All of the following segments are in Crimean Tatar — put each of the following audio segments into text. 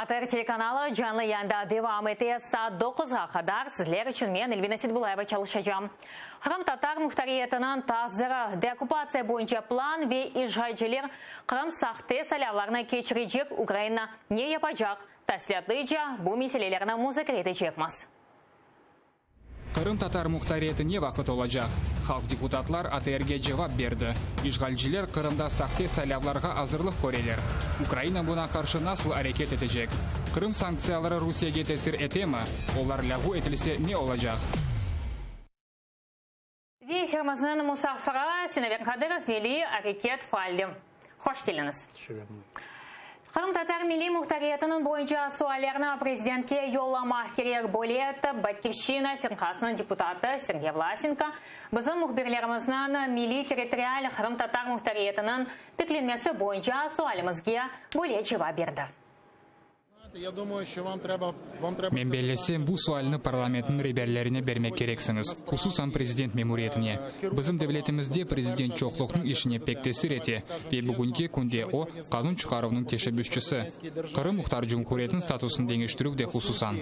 ATR telekanalı canlı yayında devam ete. Saat doquzğa qadar sizler içün men, Elvina Seitbulayeva, çalışacağım. Qırımtatar muhtariyetiniñ taqdiri, deokkupatsiya boyunca plan ve işğalciler Qırım sahte saylavlarını keçirecek Ukraina ne yapacaq, tafsilâtlıca bu meselelerni muzakere etecekmiz. Qırımtatar muhtariyeti ne vaqıt olacaq? Halq deputatlar ATRge cevap berdi. İşğalciler Qırımda sahte saylavlarğa azırlıq köreler. Ukraina buña qarşı nasıl areket etecek? Qırım sanktsiyaları Rusiyege tesir etemi? Olar lâğu etilse ne olacaq? Ve efirimizniñ musafiri, Sinaver Qadırov, milliy areket faali. Hoş keliñiz. Qırımtatar milliy muhtariyetiniñ boyunca suallerni prezidentke yollamaq kerek, böyle etip Batkivşçina firqasınıñ deputatı Sergey Vlasenko bizim mühbirlerimizniñ milliy-territorial qırımtatar muhtariyetiniñ tiklenmesi boyunca sualimizge böyle cevap berdi. Men bellesem, bu sualni parlamentniñ reberlerine bermek kereksiñiz, hususan prezident memuriyetine. Bizim devletimizde prezident çoqluqnıñ işine pek tesir ete, ve bugünki künde o, qanun çıqaruvnıñ teşebbüsçisi. Qırım Muhtar Cumhuriyetiniñ statusını deñiştirüv de hususan.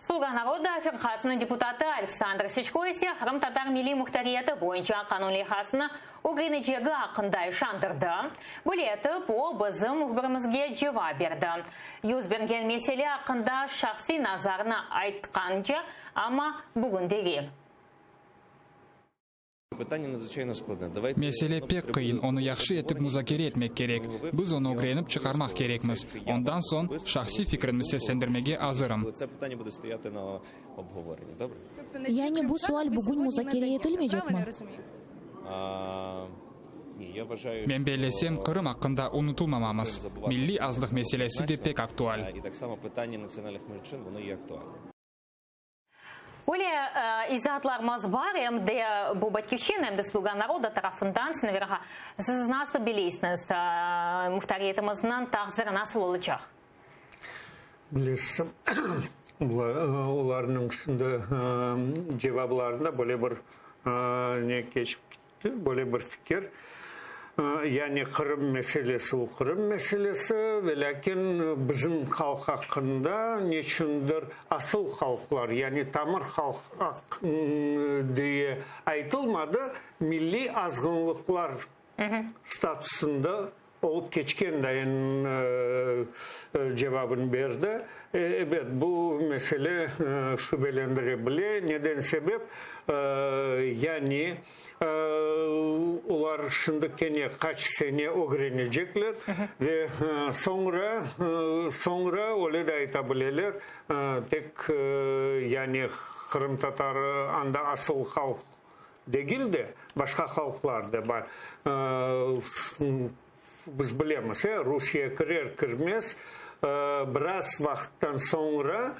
Sluga naroda firqasınıñ deputatı Aleksandr Seçko ise qırımtatar milliy muhtariyeti boyunca qanun leyhasını ögrenecegi aqqında işandırdı. Böyle etip, o, bizim mühbirimizge cevap berdi. Yüz bergen mesele aqqında şahsiy nazarını aytqance, amma bugün degil. Mesele pek qıyın, onı yahşı etip muzakere etmek kerek. Biz onı ögrenip çıqarmaq kerekmiz. Ondan soñ şahsiy fikrimni seslendirmege azırım. Yani bu sual bugün muzakere etilmeycekmi? Men bellesem, Qırım aqqında unutılmamamız. Milliy azlıq meselesi de pek aktual. Böyle izaatlarımız bar, em de bu Batkivşçina, em de Sluga naroda tarafından, Sinaver ağa, siz nasıl bileysiñiz, muhtariyetimizniñ taqdiri nasıl olacaq? Bilesiz, olarnıñ şimdi cevaplarında böyle bir ne keçip Böyle bir fikir, yani Qırım meselesi o Qırım meselesi, velâkin bizim halq aqqında neçündir asıl halqlar, yani tamır halq diye aytılmadı, milliy azğınlıqlar statusında Olıp keçken dayın cevabını berdi. Ebet, bu mesele şübelendire bile. Neden sebep? Yani, olar şimdi kene qaç sene ögrenecekler ve soñra, soñra öyle de ayta bileler, tek, yani, qırımtatarı anda asıl halq Degil de, başqa halqlar da bar. Biz bilemiz, Rusiye kirer kirmez, biraz vaqıttan soñra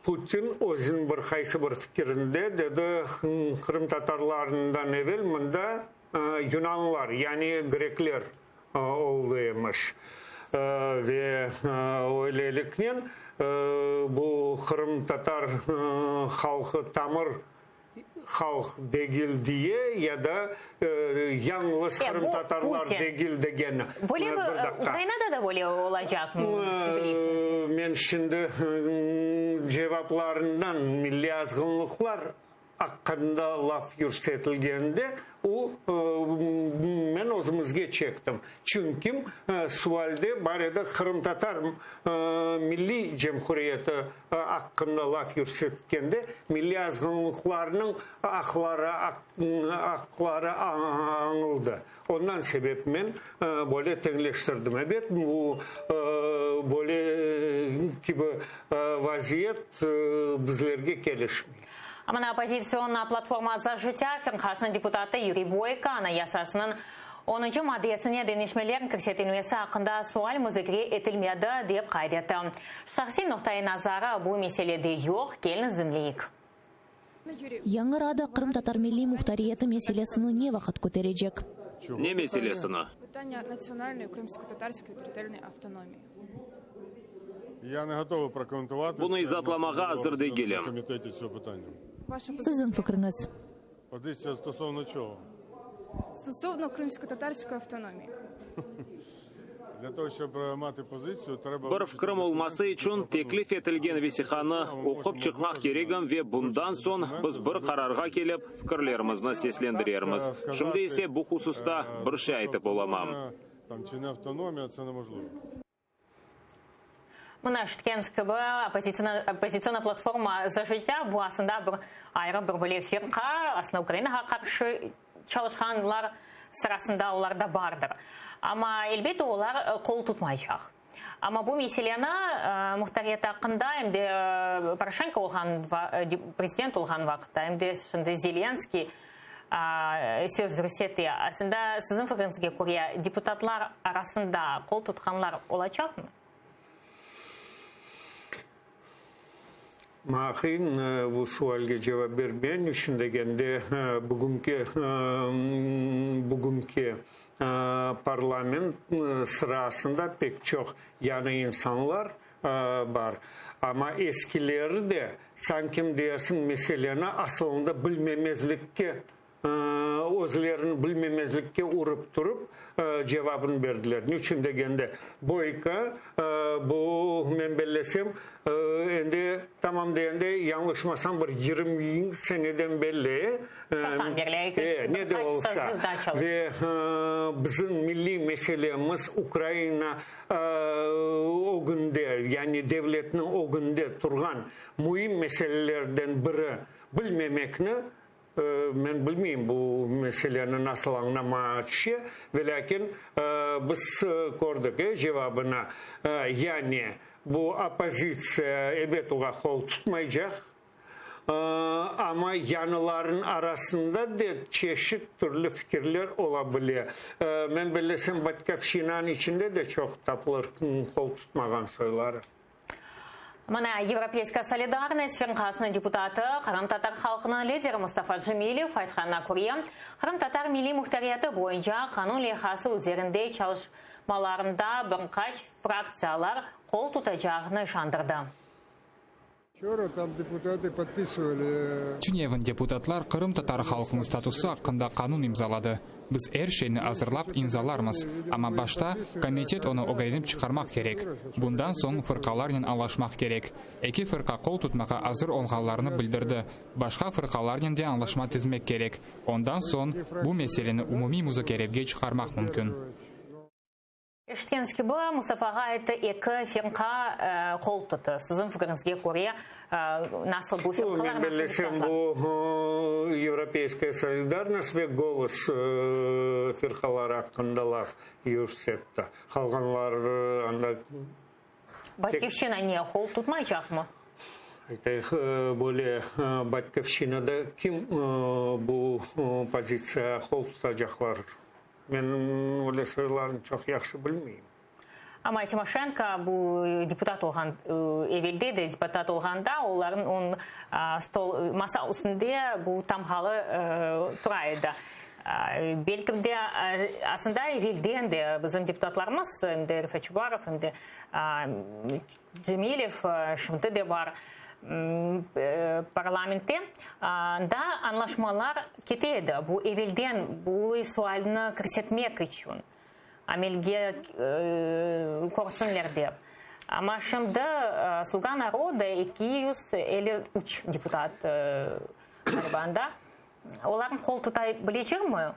Putin özüniñ bir qaysı bir fikirinde dedi, qırımtatarlarından evel mında yunanlar, yani grekler oldı emiş. Ve öyleliknen bu qırımtatar halqı tamır halq degil diye ya da yañlız qırımtatarlar degil degen. Böyle bir Ukrainada da böyle olacaqmı, siz bilesiñizmi? Men şimdi cevaplarından milliy azğınlıqlar aqqında laf yürsetilgende, o, men özümizge çektim. Çünki sualde bar edi qırımtatar milliy cemhuriyeti aqqında laf yürsetkende, milliy azğınlıqlarnıñ aqları aqları añıldı. Ondan sebep men böyle teñleştirdim. Ebet, bu böyle kibi vaziyet bizlerge kelişmey. Amma Oppozitsionna platforma Za jıttâ firqasınıñ deputatı Yuriy Boyko Anayasasınıñ onuncı maddesine deñişmeler kirsetilmesi aqqında sual muzakere etilmedi, dep qayd etti. Şahsiy noqta-i nazarı bu meselede yoq, keliñiz diñleyik. Yañı Rada qırımtatar milliy muhtariyeti meselesini ne vaqıt köterecek? Ne meselesini? Bunı izaatlamağa azır degilim. Siziñ fikriñiz? Bir fikrim olması içün, teklif etilgen vesiqanı oqup çıqmaq keregim ve bundan soñ biz bir qararğa kelip, fikirlerimizni seslendirermiz. Şimdi ise bu hususta bir şey aytıp olamam. Mına, eşitkeniz kibi, Oppozitsiona platforma Za jıttâ, bu aslında bir ayrı bir böyle firqa, aslında Ukrainağa qarşı çalışqanlar sırasında olar da bardır. Amma, elbette, olar qol tutmaycaq. Amma bu meseleni muhtariyet aqqında em de Poroşenko olğan prezident olğan vaqıtta, em de şimdi Zelenskiy söz yürsetti. Aslında, siziñ fikriñizge köre, deputatlar arasında qol tutqanlar olacaqmı? Maña qıyın bu sualge cevap bermeye, niçün degende, bugünki bugünki parlament sırasında pek çoq yañı insanlar bar, amma eskileri de sanki dersiñ meseleni asılında bilmemezlikke özlerini bilmemezlikke urıp turıp, cevabını berdiler. Niçün degende, Boyko, bu, men bellesem, endi tamam degende, yañlışmasam, bir 20 seneden belli, Çoqtan berli, e, ne de olsa, ve bizim milliy meselemiz Ukraina ögünde, yani devletniñ ögünde turğan müim meselelerden biri bilmemekni, Men bilmeyim, bu meseleni nasıl añlamağa tüşe, velâkin biz kördik, e, cevabını. Yani, bu oppozitsiya, ebet, oğa qol tutmaycaq, amma yañılarnıñ arasında da çeşit türlü fikirler ola bile. Men bellesem, Batkovşçinanıñ içinde de çoq tapılır qol tutmağan soyları. Mına, Yevropeyskaya solidarnost firqasınıñ deputatı, qırımtatar halqınıñ lideri Mustafa Cemilev aytqanına köre, qırımtatar milliy muhtariyeti boyunca qanun leyhası üzerinde çalışmalarında bir qaç fraktsiyalar qol tutacağını işandırdı. Tünevin deputatlar qırımtatar halqınıñ statusı aqqında qanun imzaladı. Biz er şeyni azırlap imzalarmız, amma başta komitet onı ögrenip çıqarmaq kerek. Bundan soñ fırqalarnen añlaşmaq kerek. Eki fırqa qol tutmağa azır olğanlarını bildirdi. Başqa fırqalarnen de añlaşma tizmek kerek. Ondan soñ bu meseleni umumiy muzakerevge çıqarmaq mümkün. Eşitkeniz kibi, Mustafağa ayttı, eki firqa qol tuttı. Siziñ fikriñizge köre, nasıl bu firqalar, Men nasıl bellesem, deputatlar? bu Yevropeyskaya solidarnost ve Golos firqaları aqqında laf yürsetti. Qalğanlar anda tek. Batkivşçina ne, qol tutmaycaqmı? Aytayıq, böyle Batkivşçinada kim bu pozitsiyağa qol tutacaqlar? Men öyle soylarnı çoq yahşı bilmeyim. Amma Timoşenko bu deputat olğan, evelde de deputat olğanda, olarnıñ onıñ stol, masa üstünde bu tamğalı tura edi. Belki de, aslında evelden de bizim deputatlarımız, em de Refat Çubarov, em de Cemilev, şimdi de bar parlamentte, da añlaşmalar kete edi. Bu evelden bu sualni kirsetmek içün, amelge körsünler dep. Amma şimdi Sluga naroda 253 deputat ğaliba anda. Olarnı qol tuta bilecekmi?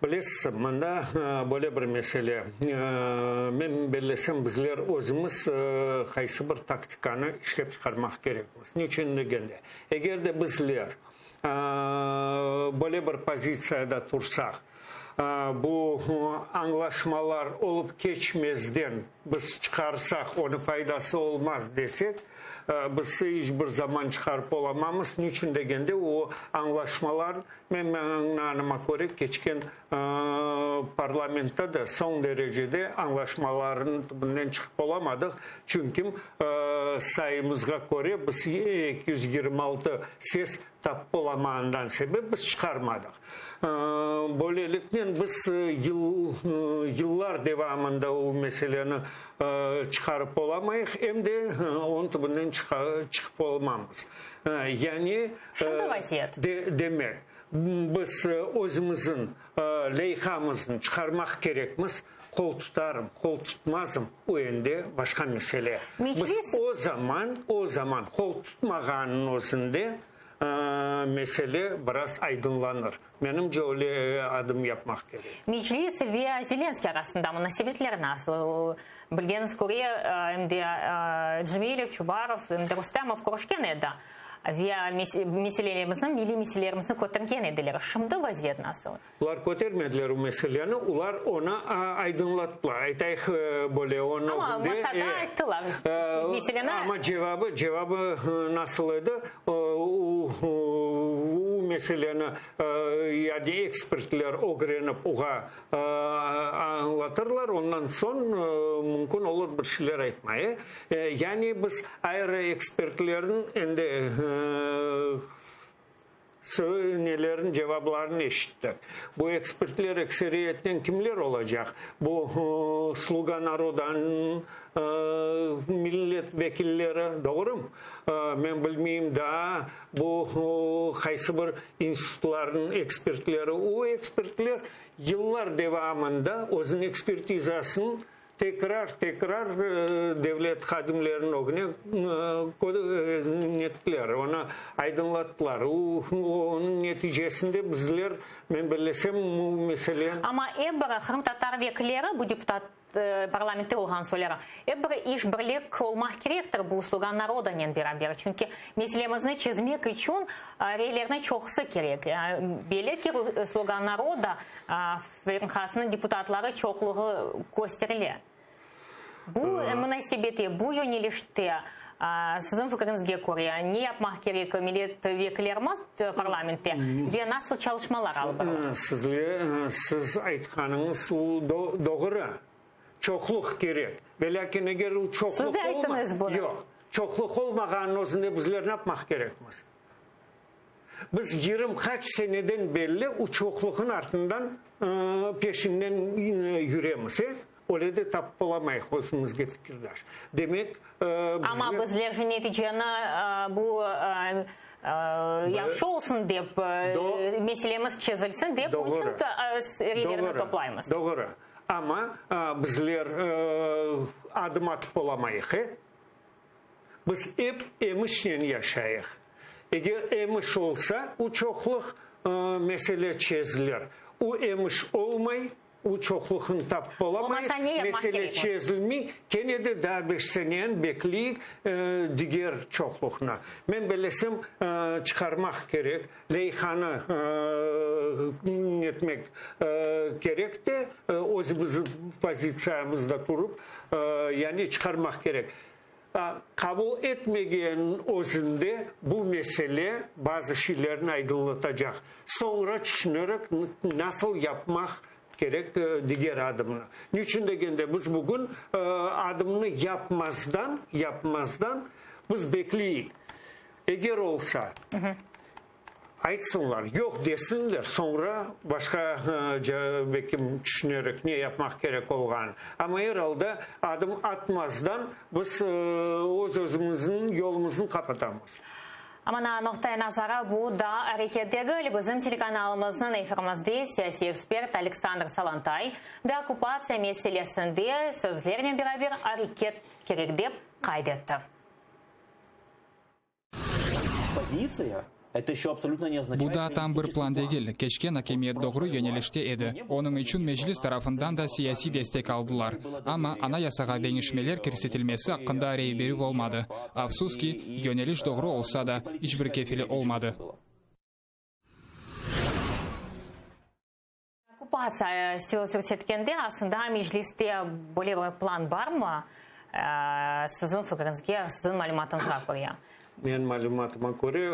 Bilesiz, mında böyle bir mesele. Men bellesem, bizler özümiz qaysı bir taktikanı işlep çıqarmaq kerekmiz. Niçün degende, eger de bizler böyle bir pozitsiyada tursaq, bu añlaşmalar olıp keçmezden biz çıqarsaq, onıñ faydası olmaz desek, biz iç bir zaman çıqarıp olamamız. Niçün degende, o añlaşmalar, Men manama köre, keçken parlamentta da soñ derecede añlaşmalarnıñ tübünden çıqıp olamadıq, çünki sayımızğa köre biz 226 ses tapıp olamağından sebep biz çıqarmadıq. Böyleliknen biz yıllar devamında o meseleni çıqarıp olamayıq, em de onıñ tübünden çıqıp olmamız. Yani, Şimdi vaziyet. Demek, biz özümizniñ leyhamıznı çıqarmaq kerekmiz. Qol tutarım, qol tutmazım, o endi başqa mesele. Biz o zaman, o zaman qol tutmağanıñ özünde mesele biraz aydınlanır. Menimce, öyle adım yapmaq kerek. Meclis ve Zelenskiy arasında munasebetler nasıl? Bilgeniñiz köre, em de Cemilev, Çubarov, em de Rustemov körüşken edi ve meselelerimizniñ, milliy meselelerimizni kötergen ediler. Şimdi vaziyet nasıl? Olar kötermediler o meseleni, olar onı aydınlattılar. Aytayıq, böyle onıñ Amma masada ayttılar meseleni. Amma cevabı, cevabı nasıl edi? O, o meseleni yani ekspertler ögrenip oğa añlatırlar, ondan soñ mümkün olur bir şeyler aytmaya. Yani biz ayrı ekspertlerniñ endi Nelerin cevaplarını eşittik. Bu ekspertler ekseriyetnen kimler olacaq? Bu Sluga narodanıñ millet vekilleri, doğrumı? Men bilmeyim daa, bu qaysı bir institutlarnıñ ekspertleri. O ekspertler yıllar devamında özüniñ ekspertizasını Tekrar, tekrar devlet hadimleriniñ ögüne nettiler, onı aydınlattılar. Onıñ neticesinde bizler, men bellesem, bu mesele. Amma ep bir qırımtatar vekilleri, bu deputat, parlamentte olğan soyları, ep bir işbirlik olmaq kerektir bu Sluga narodanen beraber. Çünki meselemizni çezmek içün reylerniñ çoqusı kerek. Belli ki, Sluga naroda Firqasınıñ deputatları çoqluğı kösterile. Bu munasebette, bu yönelişte, siziñ fikriñizge köre, ne yapmaq kerek millet vekillerimiz parlamentte ve nasıl çalışmalar alıp barıla? Siz aytqanıñız doğru. Çoqluq kerek. Velâkin eger o çoqluq olma, yoq, çoqluq olmağanınıñ özünde bizler ne yapmaq kerekmiz? Biz yirmi qaç seneden belli o çoqluqnıñ artından, peşinden yüremiz, e? Öyle de tapıp olamayıq özümizge fikirdaş. Demek, bizler. Amma bizler neticeni bu yahşı olsun dep, meselemiz çezilsin dep, bütün reylerni toplaymız. Doğru. Amma bizler adım atıp olamayıq, e? Biz ep emişnen yaşayıq. Eger emiş olsa, u çoqluq mesele çezilir. U emiş olmay, u çoqluqnı tapıp olamay, mesele çezilmey, kene de daa beş seneni bekleyik diger çoqluqnı. Men bellesem, çıqarmaq kerek, leyhanı netmek kerek de, özümizniñ pozitsiyamızda turıp, yani çıqarmaq kerek. Qabul etmegenniñ özünde bu mesele bazı şeylerni aydınlatacaq. Soñra tüşünerek nasıl yapmaq kerek diger adımnı. Niçün degende, biz bugün adımnı yapmazdan, yapmazdan biz bekleyik. Eger olsa. Aytsınlar, yoq desinler, soñra başqa belki tüşünerik ne yapmaq kerek olğanı. Amma er alda adım atmazdan biz öz-özümizniñ yolumıznı qapatamız. Amma noqta-i nazara bu daa areket degil. Bizim telekanalımıznıñ efirimizde siyasiy ekspert Aleksandr Salantay deokkupatsiya meselesinde sözlernen beraber areket kerek dep qayd etti. Bu daa tam bir plan degil, keçken akimiyet doğru yönelişte edi, onıñ içün Meclis tarafından da siyasiy destek aldılar. Amma Anayasağa deñişmeler kirsetilmesi aqqında rey berüv olmadı. Afsus ki, yöneliş doğru olsa da, iç bir kefili olmadı. Okkupatsiya söz yürsetkende, aslında Mecliste böyle bir plan barmı, siziñ fikriñizge, siziñ malümatıñızğa köre? Menim malümatıma köre,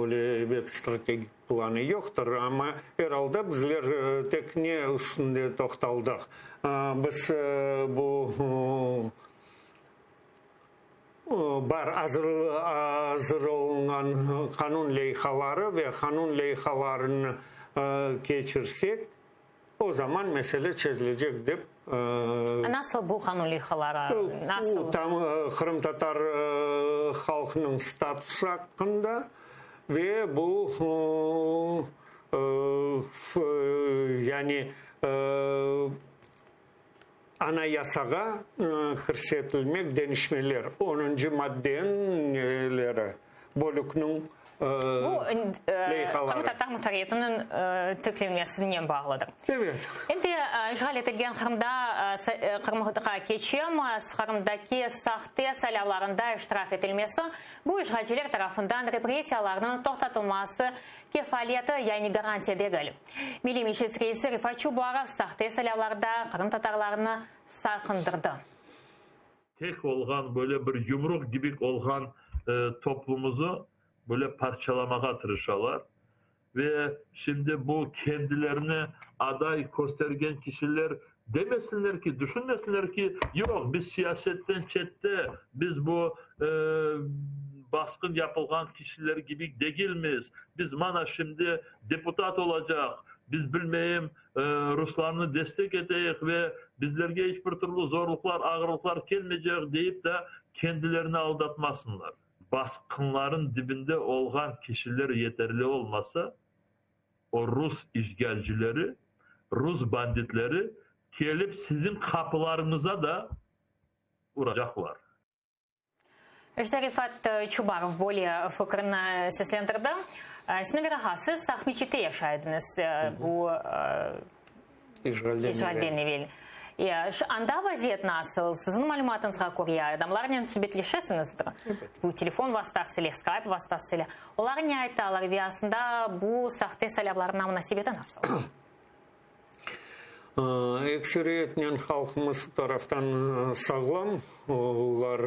öyle ebet strategik planı yoqtır, amma er alda bizler tek ne üstünde toqtaldıq? Biz bu bar azır olunğan qanun leyhaları ve qanun leyhalarını keçirsek, o zaman mesele çezilecek dep. Nasıl bu qanun leyhaları? Nasıl? Tam qırımtatar halqınıñ statusı aqqında ve bu yani. Anayasağa kirsetilmek deñişmeler, onuncı maddeniñ neleri, bölükniñ Bu qırımtatar muhtariyetiniñ tiklenmesinen bağlıdır. Evet. Endi işğal etilgen Qırımda Qırımğa keçem, Qırımdaki sahte saylavlarında iştirak etilmesi, bu işğalciler tarafından repressiyalarnıñ toqtatılması kefaleti, yani garantiya degil. Milliy Meclis reisi Refat Çubarov sahte saylavlarda qırımtatarlarnı saqındırdı. Tek olğan, böyle bir yumruq gibik olğan toplumızı böyle parçalamağa tırışalar. Ve şimdi bu kendilerini aday köstergen kişiler demesinler ki, düşünmesinler ki, yoq, biz siyasetten çette, biz bu basqın yapılğan kişiler gibik degilmiz, biz mana şimdi deputat olacaq, biz bilmeyim, Ruslarnı destek eteyik ve bizlerge iç bir türlü zorluqlar, ağırlıqlar kelmeycek deyip de kendilerini aldatmasınlar. Basqınların dibinde olğan kişiler yeterli olmasa, o rus işğalcileri, rus banditleri kelip siziñ qapılarıñıza da uracaqlar. İşte Refat Çubarov böyle fikrini seslendirdi. Sinaver ağa, siz Aqmescitte yaşay ediñiz bu işğalden evel. Anda vaziyet nasıl? Siziñ malümatıñızğa köre, adamlarnen subetleşesiñizdir, bu telefon vastası ile, Skype vastası ile. Olar ne aytalar ve aslında bu sahte saylavlarına munasebeti nasıl? Ekseriyetnen halqımız bu taraftan sağlam, olar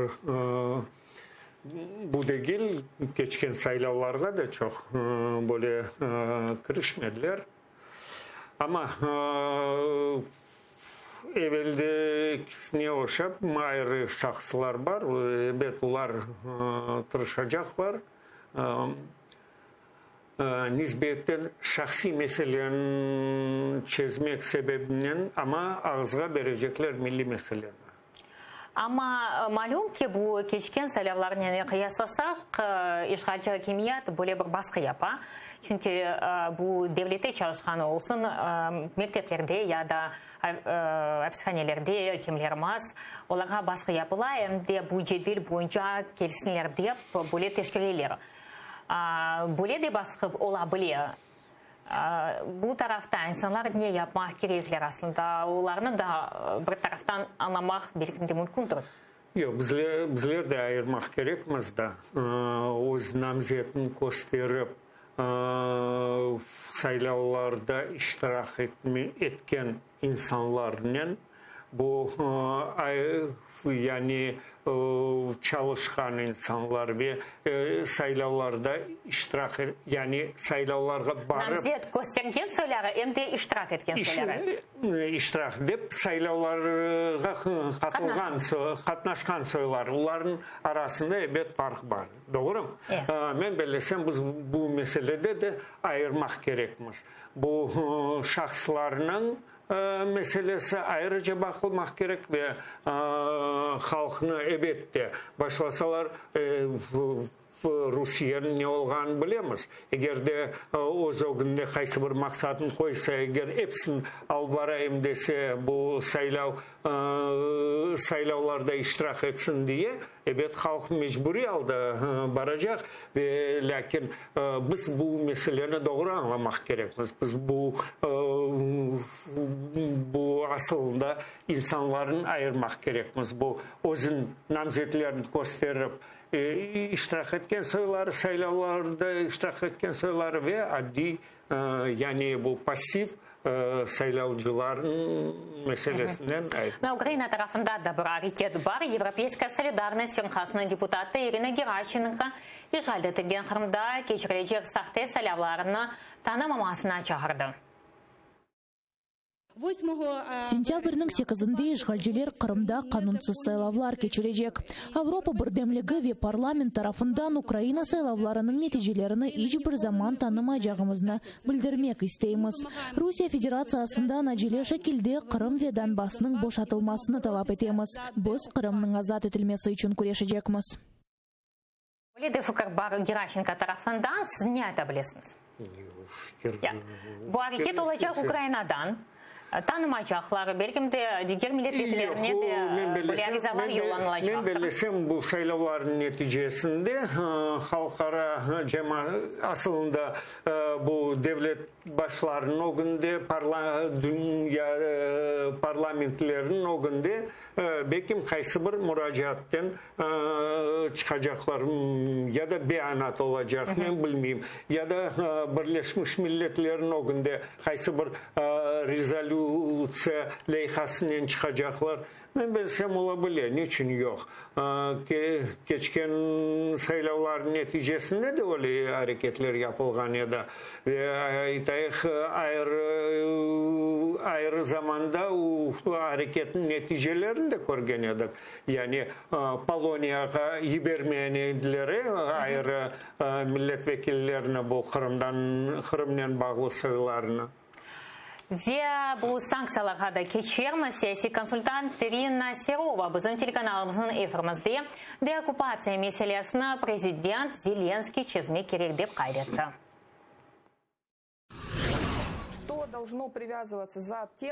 bu degil, keçken saylavlarğa da çoq böyle kirişmediler. Amma eveldekisine oşap ayrı şahıslar bar, ebet, olar tırışacaqlar. Nisbetten şahsiy meseleni çezmek sebebinen, amma ağızğa berecekler milliy meseleni. Amma malüm ki, bu keçken saylavlarnen qıyaslasaq, işğalci akimiyet böyle bir basqı yapa. Çünki bu devlette çalışqan olsun, mekteplerde ya da apishanelerde kimlerimiz, olarğa basqı yapıla, em de bu cedvel boyunca kelsinler dep böyle teşkereler. Böyle de basqı ola bile. Bu tarafta insanlar ne yapmaq kerekler aslında, olarnı da bir taraftan añlamaq belki de mümkündir. Yoq, bizler, bizler de ayırmaq kerekmiz da, öz namzetini kösterip, saylavlarda iştirak etken insanlarnen bu yani çalışqan insanlar ve saylavlarda iştirak, yani saylavlarğa barıp. Namzet köstergen soyları, em de iştirak etken soyları. İştirak dep saylavlarğa qatılğan, qatnaşqan soylar, olarnıñ arasında ebet farq bar. Doğrumı? Men bellesem, biz bu meselede de ayırmaq kerekmiz. Bu şahıslarnıñ meselesi ayrıca baqılmaq kerek ve halqnı, ebette, başlasalar, Rusiyeniñ ne olğanını bilemiz. Eger de öz ögünde qaysı bir maqsadını qoysa, eger episini alıp barayım dese, bu saylav saylavlarda iştirak etsin diye, ebet, halq mecburiy alda baracaq. Ve lâkin biz bu meseleni doğru añlamaq kerekmiz. Biz bu, bu asılında insanlarnı ayırmaq kerekmiz. Bu özüniñ namzetlerini kösterip iştirak etken soyları, saylavlarda iştirak etken soyları ve addiy, yani bu passiv saylavcılarnıñ meselesinden ayırmaq. Ukraina tarafında da bir areket bar. Yevropeyskaya solidarnost firqasınıñ deputatı İrina Geraşçenko işğal etilgen Qırımda keçirilecek sahte saylavlarnı tanımamasına çağırdı. Sentâbrniñ sekizinde işğalciler Qırımda qanunsız saylavlar keçirecek. Avropa birdemligi ve parlament tarafından Ukraina saylavlarınıñ neticelerini iç bir zaman tanımaycağımıznı bildirmek isteymiz. Rusiye Federatsiyasından acele şekilde Qırım ve Donbassnıñ boşatılmasını talap etemiz. Biz Qırımnıñ azat etilmesi içün küreşecekmiz. Böyle de fikir bar Geraşenko tarafından, siz ne ayta bilesiñiz? Fikir. Bu areket olacaq Ukrainadan. Tanımacaqlar, belkim de diger millet vekillerine de böyle arizalar yollanılacaqtır. Men bellesem, bu saylavlarnıñ neticesinde halqara asılında bu devlet başlarınıñ ögünde, dünya parlamentleriniñ ögünde belkim qaysı bir muracaatten çıqacaqlar, ya da beyanat olacaq, men bilmeyim, ya da Birleşmiş Milletlerniñ ögünde qaysı bir rezolütsiya leyhasınen çıqacaqlar. Men bilsem, ola bile, niçün yoq? Keçken saylavlarnıñ neticesinde de öyle areketler yapılğan edi. Ve aytayıq, ayrı, ayrı zamanda o areketniñ neticelerini de körgen edik. Yani Poloniyağa yibermeyen ediler ayrı millet vekillerini bu Qırımdan, Qırımnen bağlı soylarını. Ve bu sanktsiyalarğa da keçermiz. Siyasiy konsultant Irina Serova bizim telekanalımıznıñ efirimizde deokkupatsiya meselesini prezident Zelenskıy çezmek kerek dep qayd etti.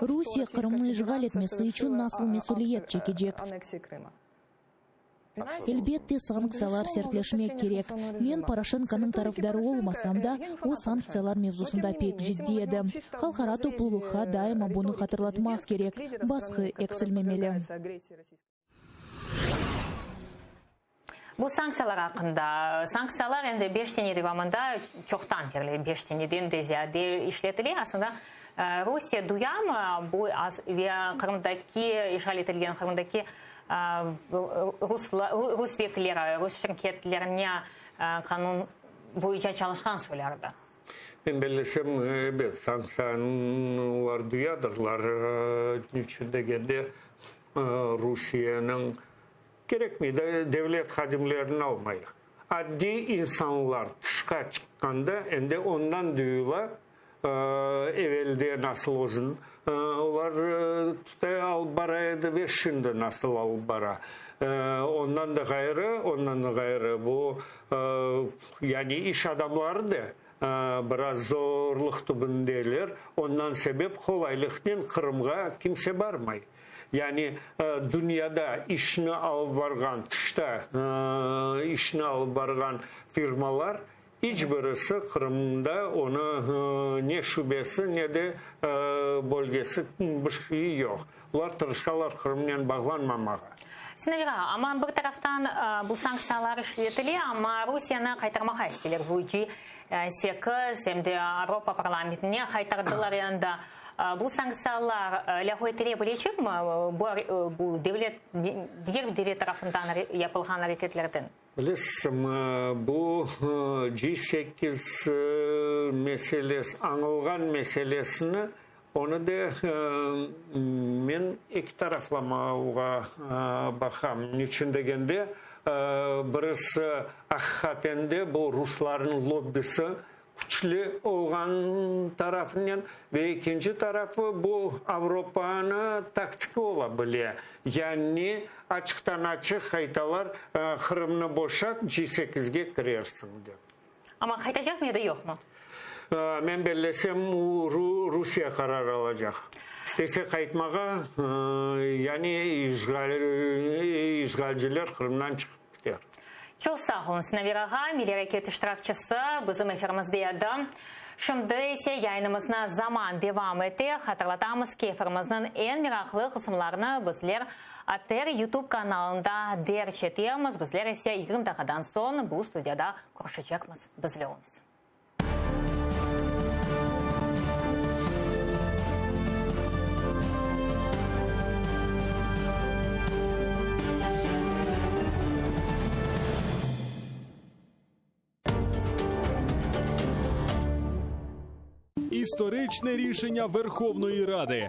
Rusiye Qırımnı işğal etmesi içün nasıl mesüliyet çekecek? Elbette, sanktsiyalar sertleşmek kerek. Men Poroşenkonıñ tarafdarı olmasam da, o sanktsiyalar mevzusında pek ciddiy edi. Halqara toplulıqqa daima bunı hatırlatmaq kerek, basqı eksilmemeli. Bu sanktsiyalar aqqında. Sanktsiyalar endi beş sene devamında, çoqtan berli, beş seneden de ziyade işletile. Aslında, Rusiye duyamı bu ve Qırımdaki, işğal etilgen Qırımdaki rus vekilleri, rus şirketlerine qanun boyunca çalışqan soyları da? Men bellesem, ebet, sanktsiyanı olar duyadırlar. Niçün degende, Rusiyeniñ Kerekmey, devlet hadimlerini almayıq. Addiy insanlar tışqa çıqqanda, endi ondan duyula, evelde nasıl özün olar tuta alıp bara edi ve şimdi nasıl alıp bara. Ondan da ğayrı, ondan da ğayrı bu, yani iş adamları da biraz zorluq tübündeler, ondan sebep qolaylıqnen Qırımğa kimse barmay. Yani dünyada işni alıp barğan, tışta işni alıp barğan firmalar iç birisi Qırımda onı ne şubesi, ne de bölgesi bir şeyi yoq. Olar tırışalar Qırımnen bağlanmamağa. Sinaver ağa, amma bir taraftan bu sanktsiyalar işletile, amma Rusiyeni qaytarmağa isteyler. Bu G8 em de Avropa parlamentine qaytardılar endi. Bu sanktsiyalar lâğu etile bilecekmi, bu devlet, diger bir devlet tarafından yapılğan areketlerden? Bilesiñmi, bu G8 meselesi, añılğan meselesini, onı da men eki taraflamağa baqam. Niçün degende, birisi aqiqaten de bu ruslarnıñ lobbisi küçlü olğan tarafınen ve ekinci tarafı bu Avropanı taktiki ola bile. Yani açıqtan-açıq aytalar, Qırımnı boşat, G8-ge kirersiñ dep. Amma qaytacaqmı ya da yoqmı? Men bellesem, Rusiye qarar alacaq. İstese qaytmağa, yani işğalciler Qırımdan çıqıp kiter. Çoq sağ oluñ, Sinaver ağa, Milliy areket iştirakçisi bizim efirimizde edi. Şimdi ise yayınımıznı zaman devam ete. Hatırlatamız ki, efirimizniñ eñ meraqlı qısımlarını bizler ATR YouTube kanalında derc etemiz. Bizler ise 20 daqiqadan soñ bu studiyada körüşecekmiz. Bizle oluñız. İstorичне рішення Верховної Ради.